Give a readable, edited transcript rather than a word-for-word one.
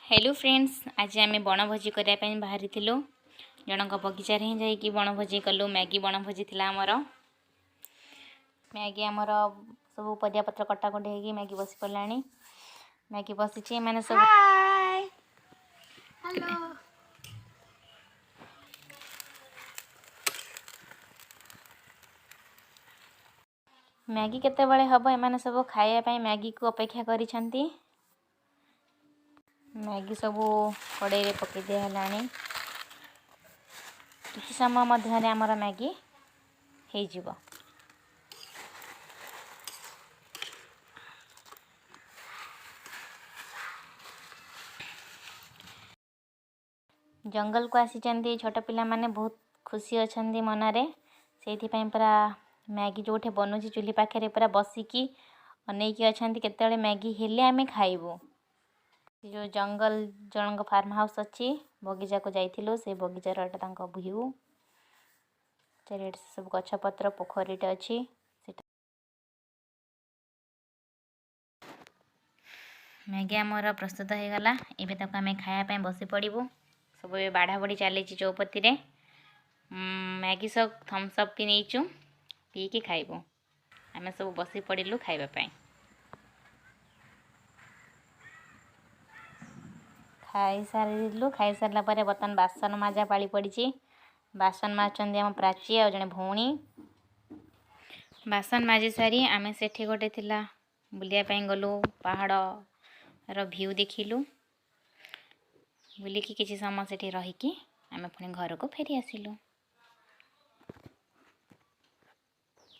Hello friends, ଆଜି ଆମେ ବଣଭୋଜି କରିବା ପାଇଁ ବାହାରିଥିଲୁ। ଜଣଙ୍କ ବଗିଚାରେ ହିଁ ଯାଇକି ବଣଭୋଜି କଲୁ। ମ୍ୟାଗି ବଣଭୋଜି ଥିଲା ଆମର। ମ୍ୟାଗି ଆମର ସବୁ ପରିବାପତ୍ର କଟାକଟି ହେଇକି ମ୍ୟାଗି ବସି ପଡ଼ିଲାଣି। ମ୍ୟାଗି ବସିଛି, ଏମାନେ ସବୁ ହ୍ୟାଲୋ। ମ୍ୟାଗି କେତେବେଳେ ହେବ, ଏମାନେ ସବୁ ଖାଇବା ପାଇଁ ମ୍ୟାଗିକୁ ଅପେକ୍ଷା କରିଛନ୍ତି। ମ୍ୟାଗି ସବୁ କଡ଼େଇରେ ପକାଇ ଦିଆହେଲାଣି। କିଛି ସମୟ ମଧ୍ୟରେ ଆମର ମ୍ୟାଗି ହେଇଯିବ। ଜଙ୍ଗଲକୁ ଆସିଛନ୍ତି ଛୋଟ ପିଲାମାନେ, ବହୁତ ଖୁସି ଅଛନ୍ତି ମନରେ। ସେଇଥିପାଇଁ ପୁରା ମ୍ୟାଗି ଯେଉଁଠି ବନୁଛି ଚୁଲି ପାଖରେ ପୁରା ବସିକି ଅନେଇକି ଅଛନ୍ତି, କେତେବେଳେ ମ୍ୟାଗି ହେଲେ ଆମେ ଖାଇବୁ। ଯେଉଁ ଜଙ୍ଗଲ ଜଣଙ୍କ ଫାର୍ମ ହାଉସ୍ ଅଛି, ବଗିଚାକୁ ଯାଇଥିଲୁ, ସେ ବଗିଚାର ଏଇଟା ତାଙ୍କ ଭିଉ। ଚାରିଆଡ଼େ ସବୁ ଗଛପତ୍ର, ପୋଖରୀଟେ ଅଛି ସେଟା। ମ୍ୟାଗି ଆମର ପ୍ରସ୍ତୁତ ହେଇଗଲା। ଏବେ ତାକୁ ଆମେ ଖାଇବା ପାଇଁ ବସି ପଡ଼ିବୁ। ସବୁ ଏବେ ବାଢ଼ା ବଢ଼ି ଚାଲିଛି ଚଉପତିରେ। ମ୍ୟାଗି ସହ ଥମ୍ସ ଅପ୍ ବି ନେଇଛୁ, ପିଇକି ଖାଇବୁ। ଆମେ ସବୁ ବସି ପଡ଼ିଲୁ ଖାଇବା ପାଇଁ। ଖାଇସାରିଲୁ। ଖାଇସାରିଲା ପରେ ବର୍ତ୍ତମାନ ବାସନ ମଜା ପାଳି ପଡ଼ିଛି। ବାସନ ମାଜୁଛନ୍ତି ଆମ ପ୍ରାଚୀ ଆଉ ଜଣେ ଭଉଣୀ। ବାସନ ମାଜି ସାରି ଆମେ ସେଠି ଗୋଟେ ଥିଲା ବୁଲିବା ପାଇଁ ଗଲୁ। ପାହାଡ଼ର ଭିଉ ଦେଖିଲୁ। ବୁଲିକି କିଛି ସମୟ ସେଠି ରହିକି ଆମେ ପୁଣି ଘରକୁ ଫେରି ଆସିଲୁ।